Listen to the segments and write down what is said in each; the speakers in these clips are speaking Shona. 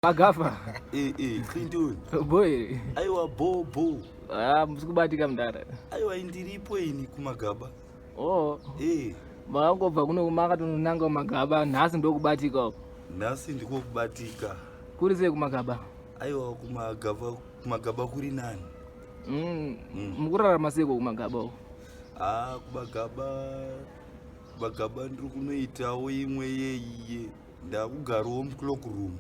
Magafa. Eh eh, Clinton. Boy. Aiwa bo bo. Ah, musi kubatika mdara. Aiwa indiripo ini kumagaba. Oh. Eh. Makangobva kuno makatonanga kumagaba nhasi ndokubatika uko. Nhasi ndiko kubatika. Kuri sei kumagaba? Aiwa kumagaba kumagaba kuri nani? Mm. Mukurarama sei kumagaba uko? Ah, kumagaba kumagaba ndiri kunoitawo imwe yeiye. Ndakugarawo muclock room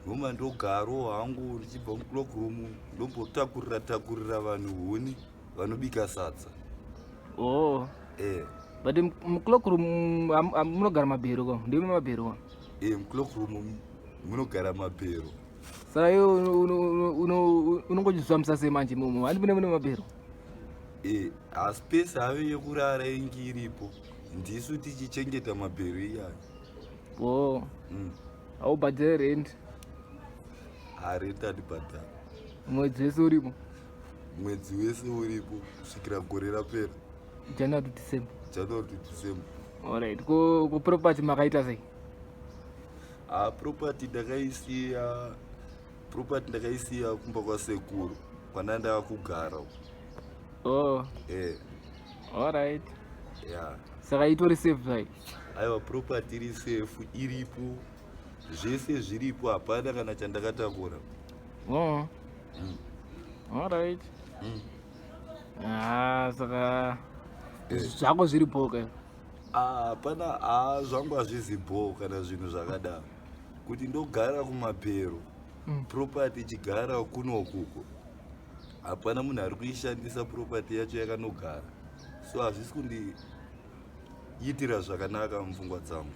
ndoma ndogarawo hangu ndichibva muclock room ndombotakurira takurira vanhu huni vanobika sadza. Oh. Eh. But muclock room munogara mabhero ko? Ndimi mabhero ko? Eh, muclock room munogara mabhero. Saka iwe unongochizvambisa sei manje imomo? Handi mune mune mabhero? Eh, space hayo yekurara ingi iripo. Ndisu tichichengeta mabhero iyayo. Oh. Haubhadhare rent? Ha, rent andibhadhara. Mwedzi wese uripo? Mwedzi wese uripo kusvikira gore rapera. January to December. January to December. Alright. Ko ko property makaita sei? Ah, property ndakaisiya property ndakaisiya kumba kwasekuru kwandanga kugara. Oh. Eh. Alright. Yeah. Saka itori safe zvayi? Aiwa, property iri safe, iripo. Zvese zviripo, hapana kana chandakatakura. Oh. Alright. Ah, saka zvako zviripo ke? Ah, hapana, ah, zvangu hazvizi bho kana zvinhu zvakadaro. Kuti ndogara kumapero. Property ichigara kunokuko. Hapana munhu ari kuishandisa property yacho yakanogara. So hazvisi kundiitira zvakanaka mupfungwa dzangu.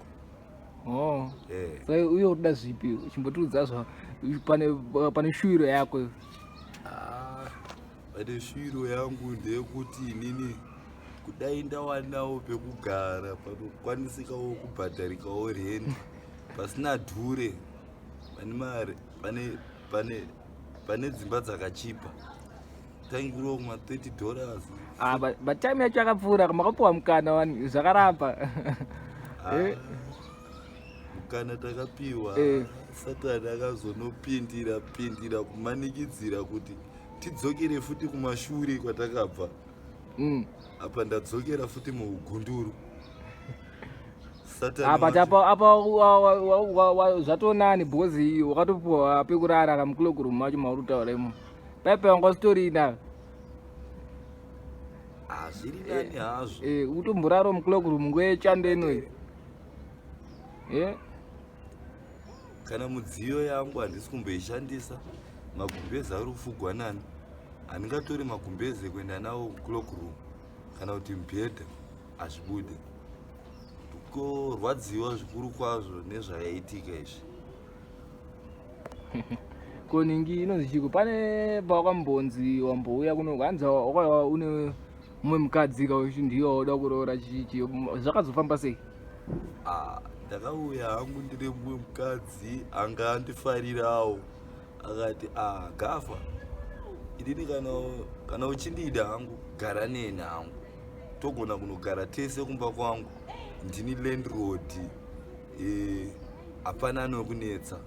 Oh. Eh. Saka uye unoda zvipi? Chimbotiudza zva pane pane shuwiro yako. Ah, pane shuwiro yangu ndeyekuti inini kudai ndawanawo pekugara panokwanisikawo kubhadharikawo rent pasina dhure pane mari pane pane pane dzimba dzakachipa tangiriwo kuma $30. Ah, but time yacho yakapfuura, makapuwa mukana wani zvakaramba. Ah, Eh. mukana takapiwa. Eh. Satani akazonopindira pindira kumanikidzira kuti tidzokere futi kumashure kwatakabva. Apa ndadzokera futi muugunduru. Satani Ah, but wacho- apa apa zvatonani because wakatopuwa pekurara kamuclock room macho mauri kutaura imo. Paipa wanga usitorina. Ah, zviri nani hazvo. Eh, utomborara muclock room nguva yechando inoyi. Eh? Kana mudziyo yangu handisi kumboishandisa, magumbezi ari kufugwa nani, handingatori magumbezi kuenda nawo clock room kana kuti mubhedha, hazvibude. Ndikorwadziwa zvikuru kwazvo nezvayaitika izvi. Ko ningi inonzi chiko pane pawakambonzi wambouya kuno hanzi wakauya une mumwe mukadzi ka uchi ndiye wauda kuroora chichi zvakazofamba sei? Ah, ndakauya hangu ndine mumwe mukadzi anga andifarirawo, akati, ah, Gafa, inini kana uchindida hangu gara neni hangu, togona kunogara tese kumba kwangu, ndini landlord, hapana anokunetsa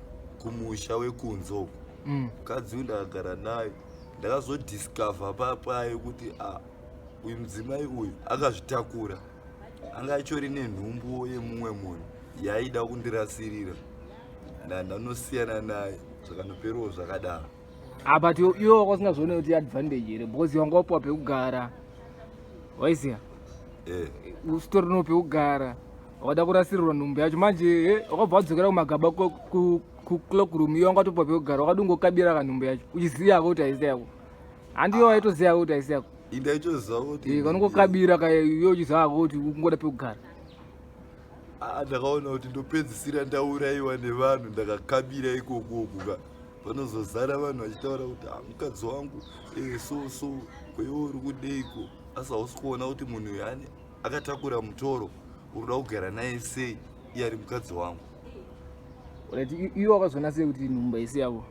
kumusha wekunze uko. Mukadzi uyu ndakagara naye, ndakazodiscover papaye kuti ah, uyu mudzimai uyu akazvitakura, anga achori nenhumbu yemumwe munhu yaida kundirasirira, ndandanosiyana naye, zvakanoperawo zvakadaro. Ah, but iwe wanga usingazvione kuti advantage here? Because wanga wapuwa pekugara, waiziya? Eh. Usitorino pekugara, wada kurasirirwa nhumbu yacho manje, wakabva wadzokera kumagaba kuclock room, iwe wanga watopuwa pekugara, wakadi ungokabira kanhumbu yacho uchiziva kuti haisi yako. Handi iwe waitoziva kuti haisi yako? Indaitoziva kuti Eh, kanongokabira ka iwe uchiziva kuti ungoda pekugara. Ah, ndakaona kuti ndopedzisira ndaurayiwa nevanhu ndakakabira ikoko ka panozozara vanhu vachitaura kuti, ah, mukadzi wangu, eh, so so kweiwe uri kudeiko, asi hausi kuona kuti munhu uyu ane akatakura mutoro, uri kuda kugara naye sei iye ari mukadzi wangu? Right, iwe wakazoona sei kuti nhumbu haisi yako?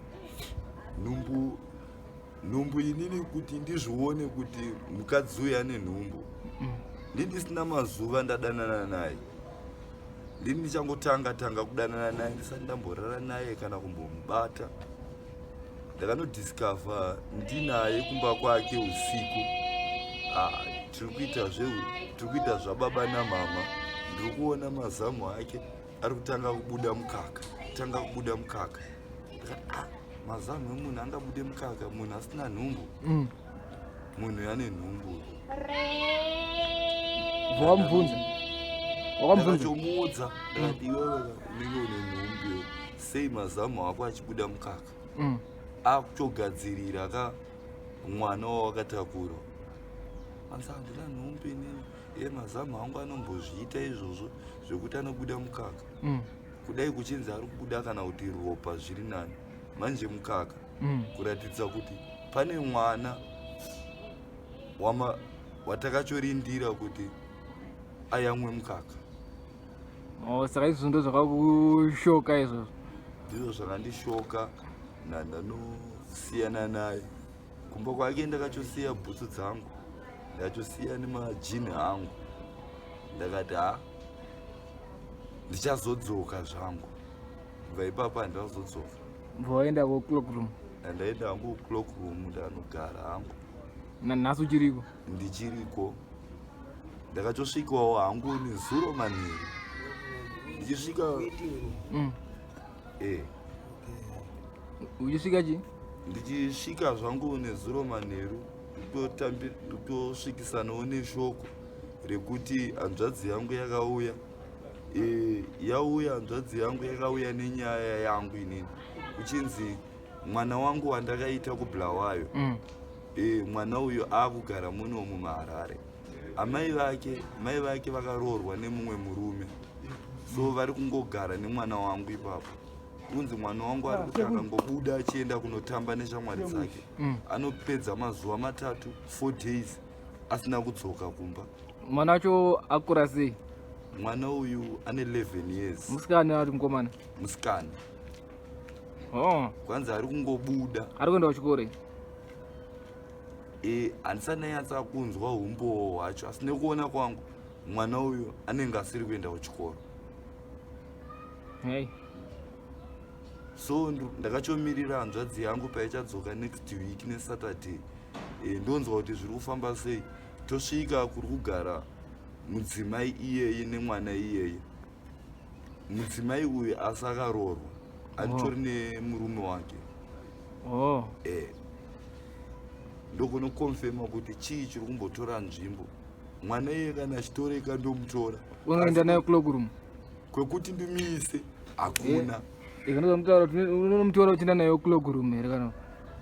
Nhumbu inini kuti ndizvione kuti mukadzi uyu ane nhumbu, ndindisina mazuva ndadanana naye. Ndini ndichangotanga tanga kudanana naye, ndisati ndamborara naye kana kumbomubata. Ndakanodiscover ndinaye kumba kwake usiku. Ah, tiri kuita zve tiri kuita zvababa namama. Ndiri kuona mazamu ake ari kutanga kubuda mukaka, tanga kubuda mukaka. Ndikati ah, mazamu emunhu angabude mukaka munhu asina nhumbu. Munhu ane nhumbu. Wamubvunza? Wakamubvunza? Ndakatomuudza ndikati iwewe unenge une nhumbu iwe. Sei mazamu ako achibuda mukaka? Akutogadzirira ka mwana wawakatakura. Anzi handina nhumbu inini, iye mazamu angu anombozviita izvozvo zvekuti anobuda mukaka. Kudai kuchinzi ari kubuda kana kuti ropa zviri nani, manje mukaka kuratidza kuti pane mwana watakachorindira kuti ayamwe mukaka. Oh, saka izvozvo ndo zvakakushoka izvozvo? Ndizvo zvakandishoka, ndandanosiyana naye kumba kwake. Ndakachosiya bhutsu dzangu, ndakachosiya nemajini angu. Ndakati ha, ndichazodzoka zvangu. Kubva ipapo handazodzoka. Waenda kucloak room? Ndaenda hangu kucloak room, ndanogara hangu. Nanhasi uchiriko? Ndichiriko. Ndakatosvikawo hangu nezuro manheru ndichisvika. Uchisvika chii? Ndichisvika zvangu nezuro manheru, ndotosvikisanawo neshoko rekuti hanzvadzi yangu yakauya. Yauya hanzvadzi yangu, yakauya nenyaya yangu inini, kuchinzi mwana wangu wandakaita kuBulawayo, mwana uyu akugara muno mumaHarare. Amai vake, mai vake vakaroorwa nemumwe murume, so vari kungogara nemwana wangu ipapo. Kunzi mwana wangu ari kuti akangobuda achienda kunotamba neshamwari dzake, anopedza mazuva 3, 4 days asina kudzoka kumba. Mwana wacho akura sei? Mwana uyu ane 11 years. Musikana ari mukomana? Musikana. Oh. Kwanzi ari kungobuda. Ari kuenda kuchikoro? Handisati ndanyatsa kunzwa umbowo hwacho, asi nekuona kwangu mwana uyu anenge asiri kuenda kuchikoro. Hey. So ndakachomirira hanzvadzi yangu paichadzoka next week neSaturday. Ndonzwa kuti zviri kufamba sei. Tosvika kuri kugara mudzimai iyeye nemwana iyeye. Mudzimai uyu asi akaroorwa, atitori nemurume wake. Ndokunokonfema kuti chii chiri kumbotora nzvimbo. Mwana iye kana achitoreka ndomutora. Unoenda nayo cloak room? Kwekuti ndimuise hakuna. Unomutora uchienda nayo cloak room here kana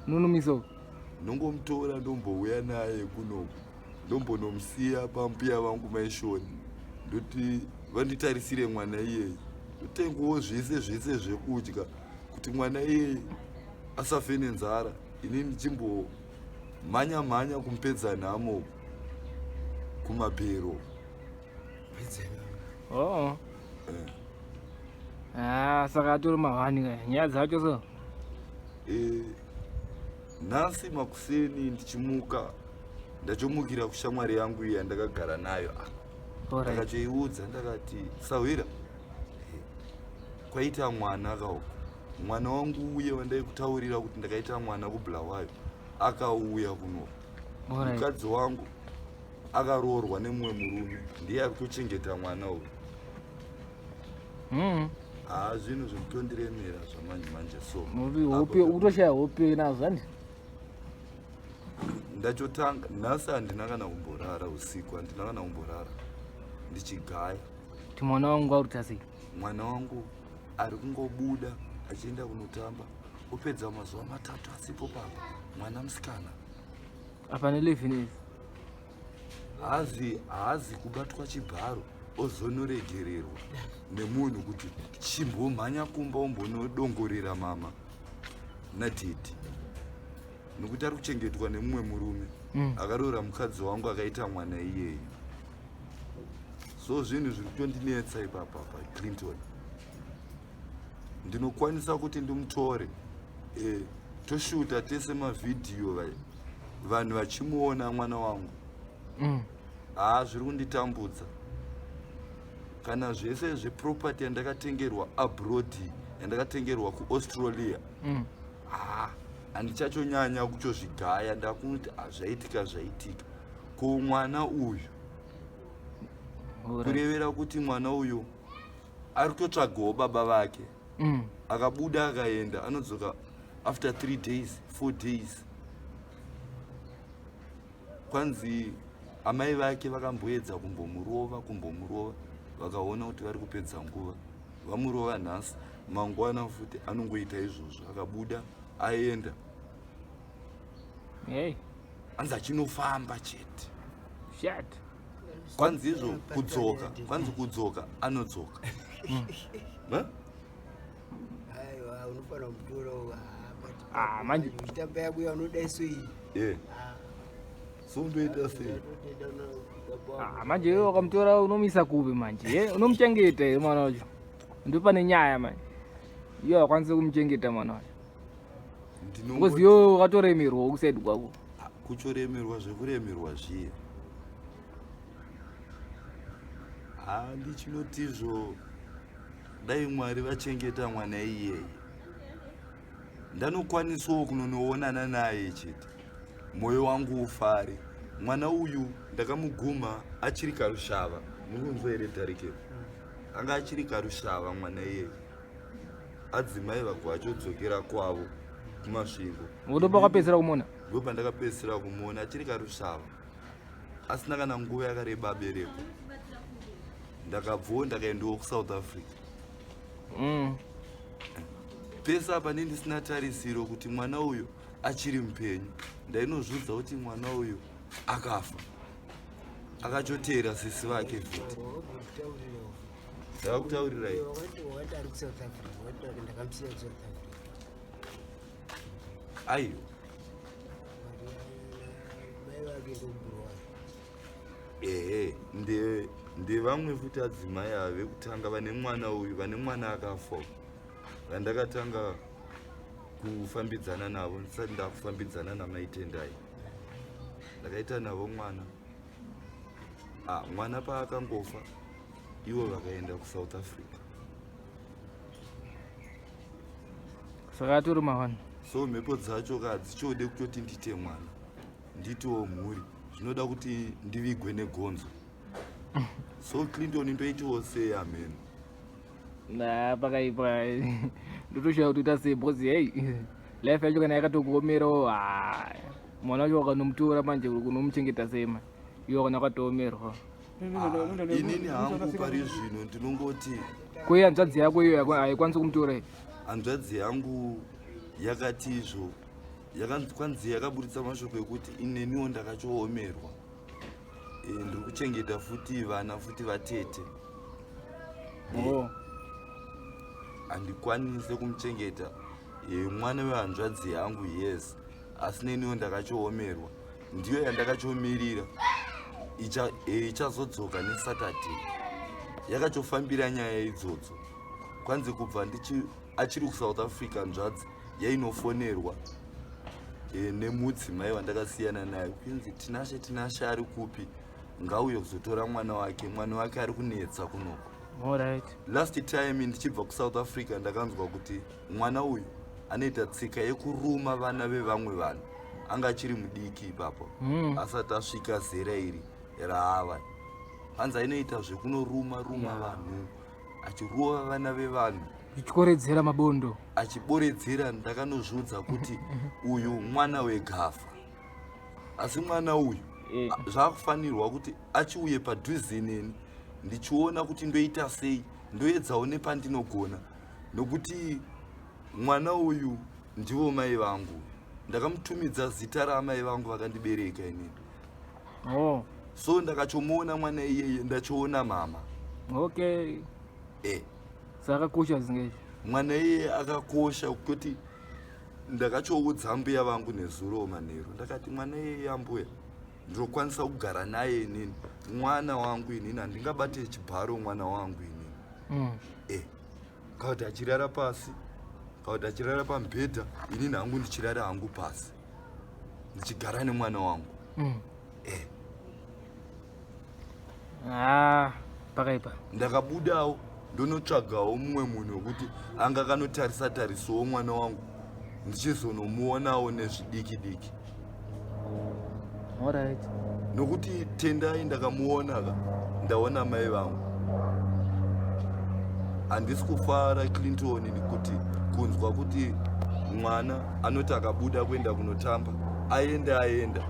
unonomisa uko? Ndongomutora, ndombouya naye kunoku, ndombonomusiya pambuya vangu maishoni, ndoti vanditarisire mwana iyeye. Ndotengawo zvese zvese zvekudya kuti mwana iyeye asafe nenzara, ini ndichimbomhanya mhanya kumupedza nhamo kumabhero. Oh. Ah, saka atori mahwani ka nyaya dzacho so. Nhasi makuseni ndichimuka, ndachomukira kushamwari yangu iya ndakagara nayo. Ndakachoiudza, ndakati sahwira, kwaita mwana kauko. Mwana wangu uye wandaikutaurira kuti ndakaita mwana kuBulawayo akauya kuno. Mukadzi wangu akaroorwa nemumwe murume, ndiye ari kutochengeta mwana uyu. Haa, zvinhu zvekutondiremera zvamanje manje so. Hope, utoshaya hope nazvo handi? Ndachotanga nhasi, handina kana kumborara usiku, handina kana kumborara ndichigaya. Kuti mwana wangu ari sei? Mwana wangu ari kungobuda achienda kunotamba, opedza mazuva 3 asipo papa. Mwana musikana. Apa ne11 years. Haazi kubatwa chibharo, ozonoregererwa nemunhu kuti chimbomhanya kumba umbonodongorera mama nadhedhi, nokuti ari kuchengetwa nemumwe murume akaroora mukadzi wangu akaita mwana iyeye. So zvinhu zviri kutondinetsa ipapa paClinton. Ndinokwanisa kuti ndimutore, toshuta tese mavhidhiyo, vanhu vachimuona mwana wangu. Haa, zviri kunditambudza. Kana zvese zveproperty yandakatengerwa abroad, yandakatengerwa kuAustralia, ah, handichachonyanya kuchozvigaya. Ndakuti hazvaitika, zvaitika. Ko mwana uyu, kurevera kuti mwana uyu ari kutotsvagawo baba vake. Akabuda akaenda, anodzoka after 3 days, 4 days. Kwanzi amai vake vakamboedza kumbomurova, kumbomurova, vakaona kuti vari kupedza nguva. Vamurova nhasi, mangwana futi anongoita izvozvo. Akabuda aenda, hey anzi achinofamba chete. Shit. Kwanzi izvo kudzoka, kwanzi kudzoka anodzoka. Ha? Aiwa, unofanira kumutora. Ah, manje- Uchitamba yako yaunoda iso iyi. So ndoita sei? Ah, manje iwe wakamutora, unomuisa kupi manje? Ye, unomuchengeta here mwana wacho? Ndo pane nyaya manje. Iwe hakwanisi kumuchengeta mwana wacho because iwe wakatoremerwa kuside kwako. Ah, kuchoremerwa zvekuremerwa zviye, handichinotizvo dai Mwari vachengeta mwana iyeye, ndanokwanisawo kunonoonana naye chete, mwoyo wangu ufare. Mwana uyu ndakamuguma achiri karushava. Muri kunzwa here, Dharikero? Anga achiri karushava mwana iyeye, adzimai vagwa vachodzokera kwavo kuMasvingo. Unopa wakapedzisira kumuona? Ndo pandakapedzisira kumuona, achiri karushava, asina kana nguva yakareba aberekwa. Ndakabvawo ndakaendawo kuSouth Africa. Pese apa ndisina tarisiro kuti mwana uyu achiri mupenyu. Ndainozviudza kuti mwana uyu akafa, akachoteera sisi vake futi. Ndakakutaurirai. Wakati ari kuSouth Africa, wakati ndakamusiya kuSouth Africa. Aiwa. Mai vake ndokuBulawayo. Ehe, ndevamwe futi adzimai ava vekutanga vane mwana uyu, vane mwana akafa, vandakatanga kufambidzana navo ndisati ndakufambidzana namaitendai. Ndakaita navo mwana. Ah, mwana paakangofa, ivo vakaenda kuSouth Africa. Saka atori mahwana. So mhepo dzacho ka hadzichode kutoti ndite mwana, nditewo mhuri. Zvinoda kuti ndivigwe negonzo. So Clinton, ndoitiwo sei ameno? Na pakaipa, ndotoshaya kuti ita sei because hey, life yacho kana yakatokuomerawo, ah, mwana wacho wakanomutora manje kunomuchengeta sei ma iwe kana wakatoomerwa? Ah, inini hangu pari zvino ndinongoti Kuiye hanzvadzi yako iyo haikwanisi kumutora iyi? Hanzvadzi yangu yakati izvo kwanzi yakaburitsa mashoko ekuti ineniwo ndakachoomerwa. Ndiri kuchengeta futi vana futi vatete. Handikwanise kumuchengeta. Mwana wehanzvadzi yangu, yes, asi neniwo ndakachoomerwa. Ndiyo yandakachomirira, ichazodzoka neSaturday. Yakachofambira nyaya idzodzo. Kwanzi kubva ndichi achiri kuSouth Africa, nzvadzi yainofonerwa nemudzimai wandakasiyana naye, kunzi Tinashe, Tinashe ari kupi? Ngauye kuzotora mwana wake, mwana wake ari kunetsa kunoko. Last time ndichibva kuSouth Africa, ndakanzwa kuti mwana uyu anoita tsika yekuruma vana vevamwe vanhu. Anga achiri mudiki ipapo, asati asvika zera iri raava. Hanzi ainoita zvekunoruma ruma vanhu, achirova vana vevanhu. Zvichikoredzera mabondo. Achiboredzera. Ndakanozviudza kuti uyu mwana wegafa, asi mwana uyu zvakufanirwa kuti achiuye padhuze neni, ndichiona kuti ndoita sei, ndoedzawo nepandinogona, nokuti mwana uyu ndivo mai vangu. Ndakamutumidza zita raamai vangu vakandibereka inini. So ndakachomuona mwana iyeye, ndachoona mama. Saka akakosha zvinge. Mwana iyeye akakosha kuti ndakachoudza mbuya vangu nezuro manheru. Ndakati mwana iyeye, ambuya, ndinokwanisa kugara naye inini, mwana wangu inini. Handingabate chibharo mwana wangu inini. Kana kuti achirara pasi, kana kuti achirara pamubhedha, inini hangu ndichirara hangu pasi, ndichigara nemwana wangu. Ah. Pakaipa. Ndakabudawo ndonotsvagawo mumwe munhu wekuti anga akanotarisa tarisawo mwana wangu, ndichizonomuonawo nezvidiki diki. Alright. Nokuti Tendai ndakamuona ka, ndaona mai vangu. Handisi kufara, Clinton, kuti kunzwa kuti mwana anoti akabuda kuenda kunotamba, aenda, aenda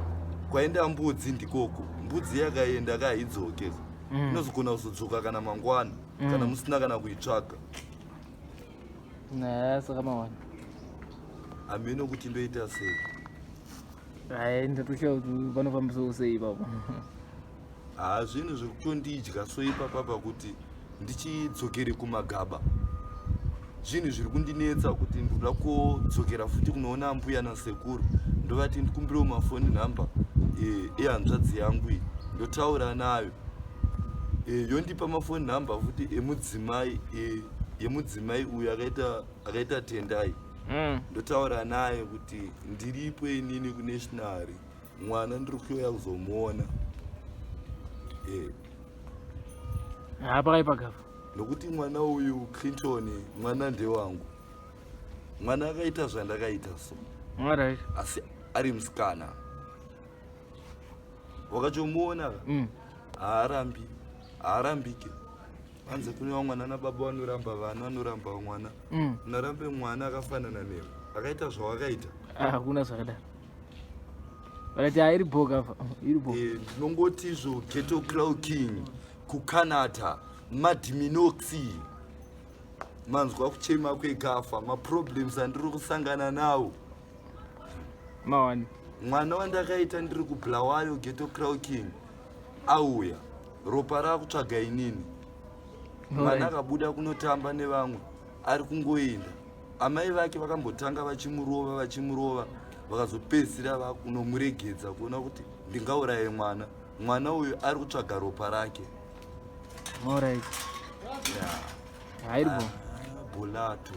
kwaenda mbudzi, ndikoko mbudzi yakaenda kahaidzoke. Inozogona kuzodzoka kana mangwana, kana musina kana kuitsvaga. Na saka mawana. Hameno kuti ndoita sei. Hai, ndatoshawa kuti panofambisawo sei ipapo. Haa, zvinhu zvekutondidya so ipapapa kuti ndichidzokere kumagaba, zvinhu zviri kundinetsa kuti ndoda kudzokera futi kunoona mbuya nasekuru, ndovati ndikumbirewo mafoni nhamba ehanzvadzi yangu iyi, ndotaura nayo, yondipa mafoni nhamba futi emudzimai, yemudzimai uyu akaita Tendai. Ndotaura naye kuti ndiripo inini kunational, mwana ndiri kuuya kuzomuona. Ha, pakaipa, Gafa. Nokuti mwana uyu, Clinton, mwana ndewangu, mwana akaita zvandakaita so. Asi ari musikana, wakachomuona ka, haarambi, haarambike. Anze kune vamwe vana baba vanoramba vana, vanoramba mwana. Unarambe mwana akafanana newe, akaita zvawakaita? Ah, hakuna zvakadaro. Vakati ha, iri bho, Gafa, iri bho. Ndinongoti izvo, Ghetto Crow King kuCanada, Madminoxi, manzwa kuchema kwekafa, maproblems andiri kusangana nawo. Mawani. Mwana wandakaita ndiri kuBulawayo, Ghetto Crow King, auya, ropa raakutsvaga inini. Mwana akabuda kunotamba nevamwe, ari kungoenda. Amai vake vakambotanga vachimurova, vachimurova, vakazopedzisira vakunomuregedza kuona kuti ndingauraye mwana. Mwana uyu ari kutsvaga ropa rake. Alright. Yeah. Ha, iri bho. Bolato.